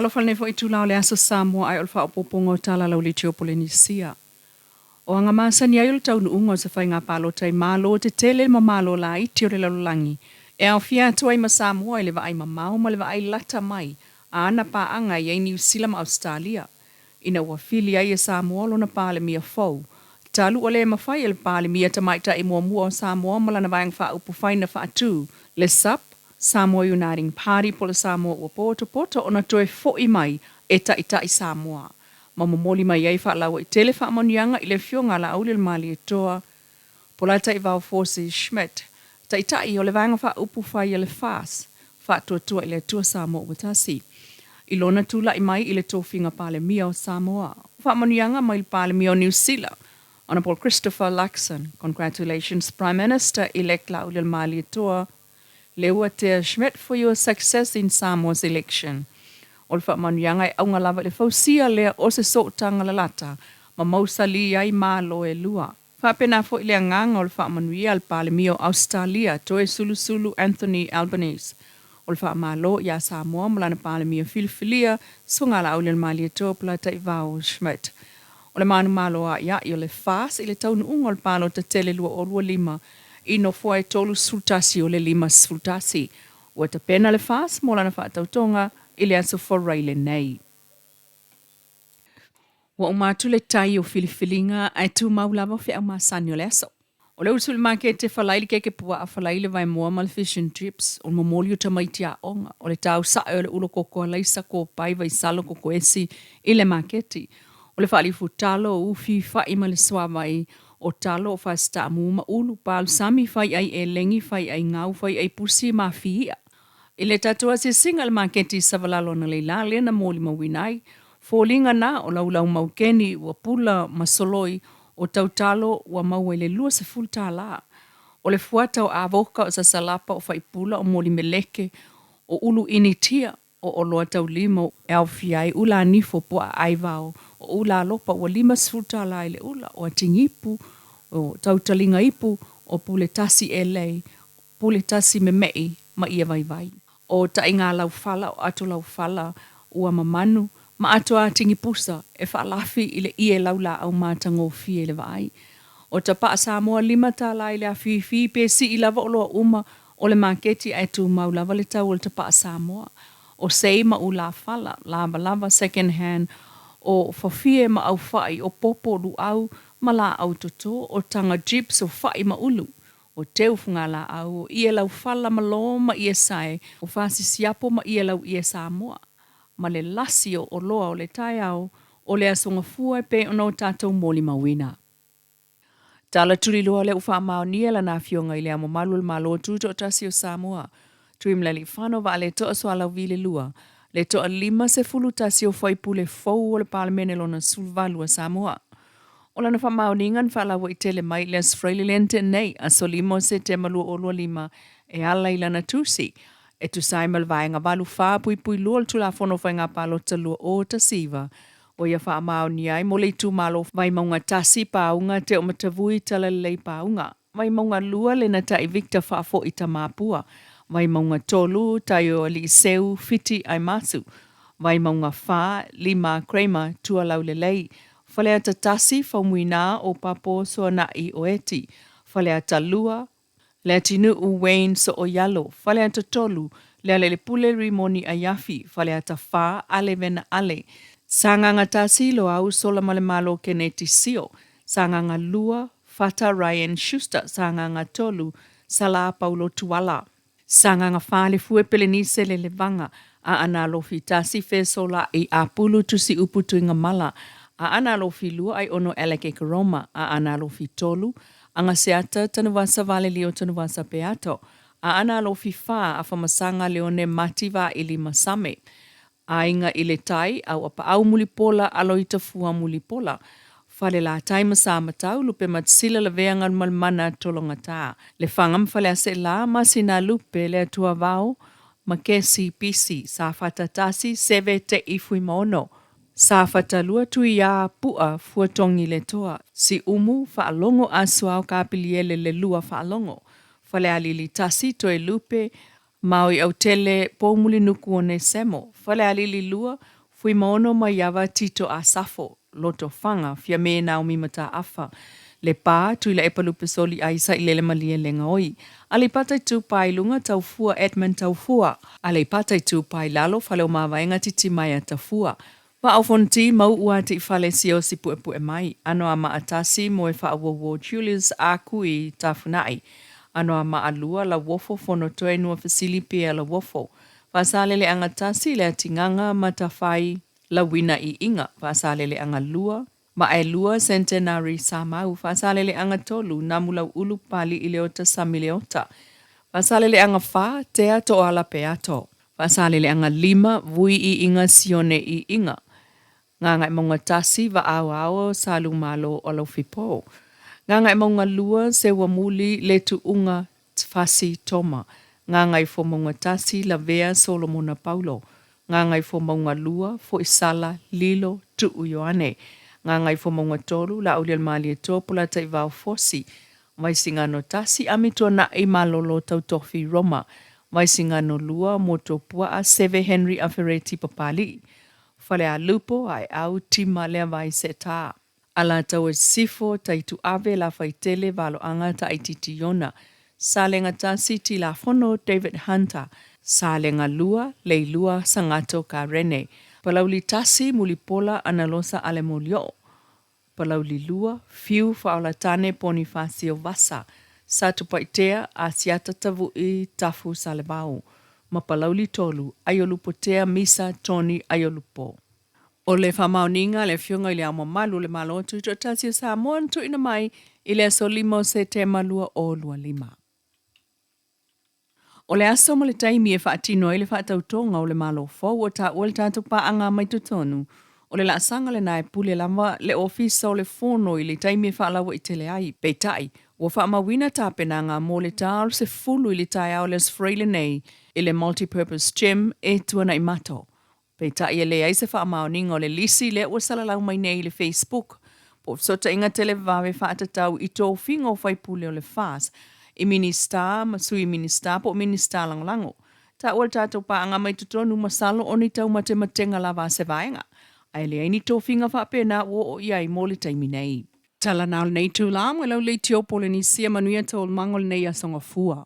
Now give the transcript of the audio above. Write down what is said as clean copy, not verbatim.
Talofa lenei foi itula o le Aso Samoa ae o le faaopoopoga o tala lauliti o Polenisia. O aga masani ai o le taunuuga o se faiga palota i Malo tetele ma Malo laiti o le lalolagi e aofia atu ai ma Samoa i le vaai mamao ma le vaai lata mai a ana paaga e i ai Niu Sila ma Ausetalia ina ua fili ai e Samoa lona Palemia fou talu ua le mafai e le Palemia Tamaitai muamua o Samoa ma lana Vaega Faaupufai na faatu, le SUPP, Samoa Uniting Party po o le Samoa Ua Potopoto ona toe fo'i mai e taʻitaʻi Samoa ma momoli mai ai faalauaitele faamanuiaga i le Afioga a Laaulialemalietoa Polataivao Fosi Schmidt, Taitai o le Vaega Faaupufai a le FAS, Faatuatua i le Atua Samoa Ua Tasi, i lona tulai mai i le tofiga Palemia o Samoa. Faamanuiaga mai le Palemia o Niu Sila, Honourable Christopher Luxon, Congratulations Prime Minister Elect Laaulialemalietoa Leuatea Schmidt for your success in Samoa's election. O le faamanuiaga e auga lava i le fausia lea o se sootaga lalata ma mausali ai Malo e lua. Faapena foi le agaga o le faamanuia a le Palemia o Ausetalia, Toesulusulu Anthony Albanese. O le faamalo iā Samoa ma lana Palemia filifilia, Sogalaaulilmalietoa Polataivao Schmidt. O le manumalo aʻiaʻi o le FAS i le taunuuga o le palota tele 2025 i nofoa e 31 o le 51. Ua tapena le FAS mo lana faatautoga i le Aso Faraile lenei. Ua uma atu le tai o filifiliga ae tumau lava feau masani o le aso. O le usu i le makete falai le keke puaa falai le vaemoa ma le fish and chips, o le momoli o tamaiti aoga, o le tau sae o le ulo koko alaisa kopai vaisalo kokoesi i le maketi, o le faalifu talo o ufi fa'i ma le suavai o talo o fasitaamu ma ulu palusami fai ai elegi fai ai gau fai ai pusi ma afi i'a. I le tatou asiasiga i le maketi i Savalalo analeila lea na molimauina ai foliga na o laulau maukeni ua pula ma soloi o tautalo ua maua i le $20. O le fuata o avoka o sasalapa o faipula o molimeleke o ulu initia o oloa taulima e aofia ai ula anifo puaa aivao o ula alopa ua $50 i le ula o atigipu o tautaliga ipu o pule tasi elei pule tasi memeʻi ma ia vaivai. O taʻiga laufala o ato laufala ua mamanu ma ato atigi pusa e faalafi i le ʻie laulāʻau matagofie i le vaai. O tapaʻa Samoa $5 i le afifi pe siʻi lava oloa uma o le maketi ae tumau lava le tau o le tapaʻa Samoa. O sei ma ulafala, lavalava, second hand, o fafie ma ʻaufaʻi, o popo, luʻau ma lāʻau toto, o taga gyps, o faʻi ma ulu. O teu fugalaau, o ʻie laufala ma lō ma ʻie sae, o fasisiapo ma ʻie lau ʻie Samoa, ma le lasi o oloa o le taeao, o le Aso Gafua e pei ona o tatou molimauina. Tala tuliloa lea ua faamaonia lana Afioga i Le Ao Mamalu o le Malo Tutoatasi o Samoa, Tuimalealiifano Vaaletoa Sualauvi le Lua, le toa 51 o faipule fou o le Palemene lona 18 a Samoa. O lana faamaoniga na faalauaitele mai i le Aso Faraile lea na tea nei, aso 5 o Setema 2025, e ala i lana tusi, e tusa ai ma le Vaega 84.2 o le Tulafono o Faiga Palota 2019, ua ia faamaonia ai mo le itumalo Vaimauga 1, Pāuga, Teomatavui, Talalelei Pāuga, Vaimauga 2, Lenatai Victor Faafoi Tamapua, Vaimauga 3, Taioaliiseu Fiti Aimasu, Vaimauga 4, Lima Kramer Tualaulelei, Faleata 1, Faumuina o Papo Soanaʻi Oeti, Faleata 2, Leatinuu Wayne Sooialo, Faleata 3, Lealailepule Rimoni Aiafi, Faleata 4, Ale Vena Ale, Sagaga 1, Loau Solamalemalo Keneti Sio, Sagaga 2, Fata Ryan Schuster, Sagaga 3, Salā Paulo Tuala. Sagaga 4 Lefue Pelenise Lelevaga, Aana Alofi 1 Fesolaʻi Apulu Tusiupu Tuigamala, Aana Alofi 2 Aiono Alec Ekeroma, Aana Alofi 3 Agaseata Tanuvasa Valelio Tanuvasa Peato, Aana Alofi 4 Afamasaga Leone Mati Vaili Masame, Aiga i le Tai, Auapaau Mulipola Aloitafua Mulipola, Falelatai ma Samatau, Lupe Matsila Lavea Galumalemana Tologata, Lefaga ma Faleaseela, Masina Lupe Le Atua Vao ma Kesi Pisi, Safata 1 Seve Te'i Fuimaono, Safata 2 Tuiā Pu'a Fuatogi Le Toa, Siumu Faalogo Asuao Kapiliele Le Lua Faalogo, Falealili 1 Toelupe. Maui Autele Poumulinuku Onesemo, Falealili 2, Fuimaono Maiava Tito Asafo, Lotofaga, Fiame Naomi Mataafa, Lepa, Tuilaepa Lupesoli Aisa Ilele Malie Legaoi, Aleipata Itupa i Luga, Taufua Edmund Taufua, Aleipata Itupa i Lalo, Faleomavaega Titimaea Tafua, Vaa o Fonoti, Mau'u Ati'ifale Siaosi Pu'epu'e Mai, Anoamaa 1, Moefaauouo Julius Akui Tafuna'i, Anoamaa 2, Lauofo Fonotoe Nuafesili Pierre Lauofo, Faasaleleaga 1, Leatigaga Matafai Lauina Iiga, Faasaleleaga 2, Vaaelua Centenary Samau, Faasaleleaga 3, Namulau'ulu Papali'i Leota Sami Leota, Faasaleleaga 4, Tea Toala Peato. Faasaleleaga 5, Vui Iiga Sione Iiga, Gagaemauga 1, Vaaoao Salumalo Alofipo, Gagaemauga 2, Seuamuli Letuuga Fasi Toma, Gagaifomauga 1, Lavea Solomona Paulo, Gagaifomauga 2, Foisala Lilo Tuu Ioane, Gagaifomauga 3, Laaulialemalietoa Polataivao Fosi, Vaisigano 1, Amituana'i Malolo Tautofi Roma, Vaisigano 2, Motuopuaa Seve Henry Afereti Papali'i, Falealupo, Aeau Tima Leavai Seta, Alataua Sisifo, Taituave, Lafaitele, Valoaga Taaititi Iona, Salega 1, Tilafono David Hunter, Salega 2, Leilua Sagato Karene, Palauli 1, Mulipola Analosa Alemolio'o, Palauli 2, Fiu Faaolatane Ponifasio Vasa, Satupaitea, Asiata Tavu'i Tafu Salevao, ma Palauli 3, Aiolupotea Misa Tony Aiolupo. O le faamaoniga a le Afioga i Le Ao Mamalu o le Malo Tutoatasi o Samoa na tuuina mai i le aso 5 o Setema 2025. O le aso ma le taimi e faatino ai le faatautoga o le Malo fou ua taua le tatou paaga mai totonu o le laasaga lena e pule lava le Ofisa o le Fono i le taimi e faalauaitele ai. Peitai, ua faamauina tapenaga mo le ta o le 10 i le taeao o le Aso Faraile nei i le Multi-Purpose Gym e Tuanaimato. Peitai e leai se faamaoniga o le lisi lea ua salalau mai nei i le Facebook po o fesootaiga televave faatatau i tofiga o faipule o le FAS i Minisita ma Sui Minisita po o Minisita Lagolago. Taua le tatou paaga mai totonu masalo o ni taumatematega lava a se vaega, ae leai ni tofiga faapena ua oo i ai mo le taimi nei. Tala na o lenei itula, mo lau leitio Polenisia manuia taualumaga o lenei aso Gafua.